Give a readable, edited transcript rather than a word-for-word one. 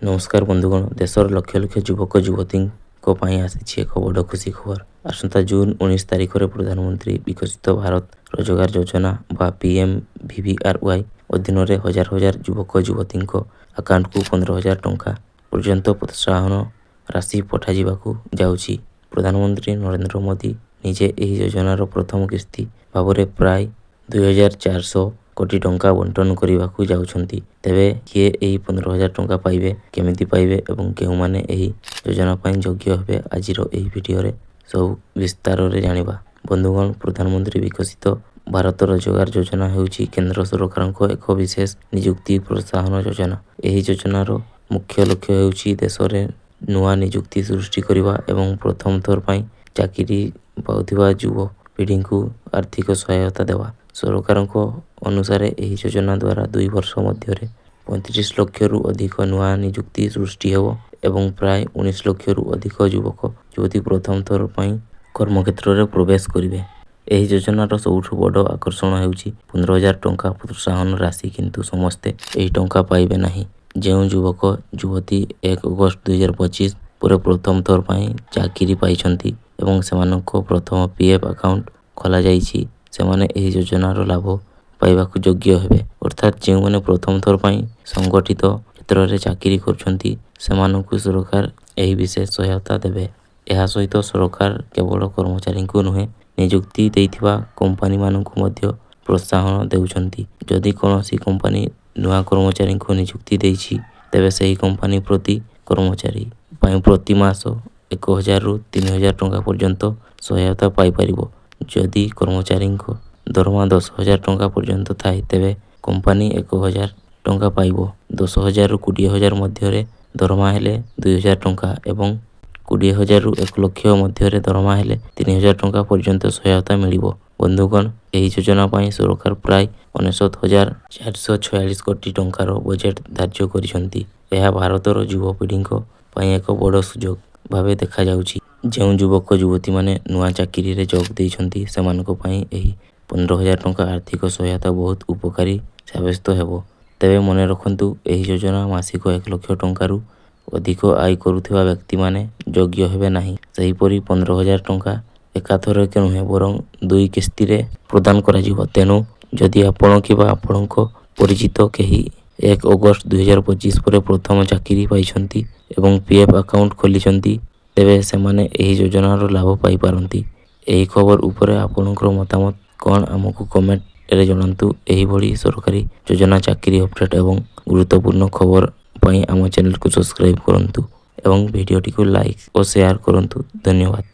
ନମସ୍କାର ବନ୍ଧୁଗଣ, ଦେଶର ଲକ୍ଷ ଲକ୍ଷ ଯୁବକ ଯୁବତୀଙ୍କ ପାଇଁ ଆସିଛି ଏକ ବଡ଼ ଖୁସି ଖବର। ଆସନ୍ତା ଜୁନ୍ 19 ତାରିଖରେ ପ୍ରଧାନମନ୍ତ୍ରୀ ବିକଶିତ ଭାରତ ରୋଜଗାର ଯୋଜନା ବା ପିଏମ୍ ଭିବିଆର୍ ୱାଇ ଅଧୀନରେ ହଜାର ହଜାର ଯୁବକ ଯୁବତୀଙ୍କ ଆକାଉଣ୍ଟକୁ 15,000 ଟଙ୍କା ପର୍ଯ୍ୟନ୍ତ ପ୍ରୋତ୍ସାହନ ରାଶି ପଠାଯିବାକୁ ଯାଉଛି। ପ୍ରଧାନମନ୍ତ୍ରୀ ନରେନ୍ଦ୍ର ମୋଦି ନିଜେ ଏହି ଯୋଜନାର ପ୍ରଥମ କିସ୍ତି ଭାବରେ ପ୍ରାୟ 2,400 କୋଟି ଟଙ୍କା ବଣ୍ଟନ କରିବାକୁ ଯାଉଛନ୍ତି। ତେବେ କିଏ ଏହି 15,000 ଟଙ୍କା ପାଇବେ, କେମିତି ପାଇବେ ଏବଂ କେଉଁମାନେ ଏହି ଯୋଜନା ପାଇଁ ଯୋଗ୍ୟ ହେବେ, ଆଜିର ଏହି ଭିଡ଼ିଓରେ ସବୁ ବିସ୍ତାରରେ ଜାଣିବା। ବନ୍ଧୁଗଣ, ପ୍ରଧାନମନ୍ତ୍ରୀ ବିକଶିତ ଭାରତ ରୋଜଗାର ଯୋଜନା ହେଉଛି କେନ୍ଦ୍ର ସରକାରଙ୍କ ଏକ ବିଶେଷ ନିଯୁକ୍ତି ପ୍ରୋତ୍ସାହନ ଯୋଜନା। ଏହି ଯୋଜନାର ମୁଖ୍ୟ ଲକ୍ଷ୍ୟ ହେଉଛି ଦେଶରେ ନୂଆ ନିଯୁକ୍ତି ସୃଷ୍ଟି କରିବା ଏବଂ ପ୍ରଥମ ଥର ପାଇଁ ଚାକିରି ପାଉଥିବା ଯୁବପିଢ଼ିଙ୍କୁ ଆର୍ଥିକ ସହାୟତା ଦେବା। ସରକାରଙ୍କ ଅନୁସାରେ, ଏହି ଯୋଜନା ଦ୍ୱାରା 2 ବର୍ଷ ମଧ୍ୟରେ 35 ଲକ୍ଷରୁ ଅଧିକ ନୂଆ ନିଯୁକ୍ତି ସୃଷ୍ଟି ହେବ ଏବଂ ପ୍ରାୟ 19 ଲକ୍ଷରୁ ଅଧିକ ଯୁବକ ଯୁବତୀ ପ୍ରଥମ ଥର ପାଇଁ କର୍ମକ୍ଷେତ୍ରରେ ପ୍ରବେଶ କରିବେ। ଏହି ଯୋଜନାର ସବୁଠୁ ବଡ଼ ଆକର୍ଷଣ ହେଉଛି 15,000 ଟଙ୍କା ପ୍ରୋତ୍ସାହନ ରାଶି। କିନ୍ତୁ ସମସ୍ତେ ଏହି ଟଙ୍କା ପାଇବେ ନାହିଁ। ଯେଉଁ ଯୁବକ ଯୁବତୀ 1 ଅଗଷ୍ଟ 2025 ପରେ ପ୍ରଥମ ଥର ପାଇଁ ଚାକିରି ପାଇଛନ୍ତି ଏବଂ ସେମାନଙ୍କ ପ୍ରଥମ ପିଏଫ୍ ଆକାଉଣ୍ଟ ଖୋଲାଯାଇଛି, ସେମାନେ ଏହି ଯୋଜନାର ଲାଭ ପାଇବାକୁ ଯୋଗ୍ୟ ହେବେ। ଅର୍ଥାତ୍ ଯେଉଁମାନେ ପ୍ରଥମ ଥର ପାଇଁ ସଂଗଠିତ କ୍ଷେତ୍ରରେ ଚାକିରି କରୁଛନ୍ତି, ସେମାନଙ୍କୁ ସରକାର ଏହି ବିଶେଷ ସହାୟତା ଦେବେ। ଏହା ସହିତ ସରକାର କେବଳ କର୍ମଚାରୀଙ୍କୁ ନୁହେଁ, ନିଯୁକ୍ତି ଦେଇଥିବା କମ୍ପାନୀମାନଙ୍କୁ ମଧ୍ୟ ପ୍ରୋତ୍ସାହନ ଦେଉଛନ୍ତି। ଯଦି କୌଣସି କମ୍ପାନୀ ନୂଆ କର୍ମଚାରୀଙ୍କୁ ନିଯୁକ୍ତି ଦେଇଛି, ତେବେ ସେହି କମ୍ପାନୀ ପ୍ରତି କର୍ମଚାରୀ ପାଇଁ ପ୍ରତି ମାସ 1000ରୁ 3000 ଟଙ୍କା ପର୍ଯ୍ୟନ୍ତ ସହାୟତା ପାଇପାରିବ। ଯଦି କର୍ମଚାରୀଙ୍କ ଦରମା 10,000 ଟଙ୍କା ପର୍ଯ୍ୟନ୍ତ ଥାଏ, ତେବେ କମ୍ପାନୀ 1000 ଟଙ୍କା ପାଇବ। 10,000ରୁ 20,000 ମଧ୍ୟରେ ଦରମା ହେଲେ 2000 ଟଙ୍କା ଏବଂ 20,000ରୁ 1 ଲକ୍ଷ ମଧ୍ୟରେ ଦରମା ହେଲେ 3000 ଟଙ୍କା ପର୍ଯ୍ୟନ୍ତ ସହାୟତା ମିଳିବ। ବନ୍ଧୁଗଣ, ଏହି ଯୋଜନା ପାଇଁ ସରକାର ପ୍ରାୟ 99,446 କୋଟି ଟଙ୍କାର ବଜେଟ୍ ଧାର୍ଯ୍ୟ କରିଛନ୍ତି। ଏହା ଭାରତର ଯୁବପିଢ଼ିଙ୍କ ପାଇଁ ଏକ ବଡ଼ ସୁଯୋଗ ଭାବେ ଦେଖାଯାଉଛି। ଯେଉଁ ଯୁବକ ଯୁବତୀମାନେ ନୂଆ ଚାକିରିରେ ଯୋଗ ଦେଇଛନ୍ତି, ସେମାନଙ୍କ ପାଇଁ ଏହି 15,000 ଟଙ୍କା ଆର୍ଥିକ ସହାୟତା ବହୁତ ଉପକାରୀ ସାବ୍ୟସ୍ତ ହେବ। ତେବେ ମନେ ରଖନ୍ତୁ, ଏହି ଯୋଜନା ମାସିକ 1 ଲକ୍ଷ ଟଙ୍କାରୁ ଅଧିକ ଆୟ କରୁଥିବା ବ୍ୟକ୍ତିମାନେ ଯୋଗ୍ୟ ହେବେ ନାହିଁ। ସେହିପରି 15,000 ଟଙ୍କା ଏକାଥରକେ ନୁହେଁ, ବରଂ ଦୁଇ କିସ୍ତିରେ ପ୍ରଦାନ କରାଯିବ। ତେଣୁ ଯଦି ଆପଣ କିମ୍ବା ଆପଣଙ୍କ ପରିଚିତ କେହି 1 ଅଗଷ୍ଟ 2025 ପରେ ପ୍ରଥମ ଚାକିରି ପାଇଛନ୍ତି ଏବଂ ପିଏଫ୍ ଆକାଉଣ୍ଟ ଖୋଲିଛନ୍ତି, ତେବେ ସେମାନେ ଏହି ଯୋଜନାର ଲାଭ ପାଇପାରନ୍ତି। ଏହି ଖବର ଉପରେ ଆପଣଙ୍କର ମତାମତ କ'ଣ, ଆମକୁ କମେଣ୍ଟରେ ଜଣାନ୍ତୁ। ଏହିଭଳି ସରକାରୀ ଯୋଜନା, ଚାକିରି ଅପଡେଟ୍ ଏବଂ ଗୁରୁତ୍ୱପୂର୍ଣ୍ଣ ଖବର ପାଇଁ ଆମ ଚ୍ୟାନେଲକୁ ସବସ୍କ୍ରାଇବ୍ କରନ୍ତୁ ଏବଂ ଭିଡ଼ିଓଟିକୁ ଲାଇକ୍ ଓ ସେୟାର କରନ୍ତୁ। ଧନ୍ୟବାଦ।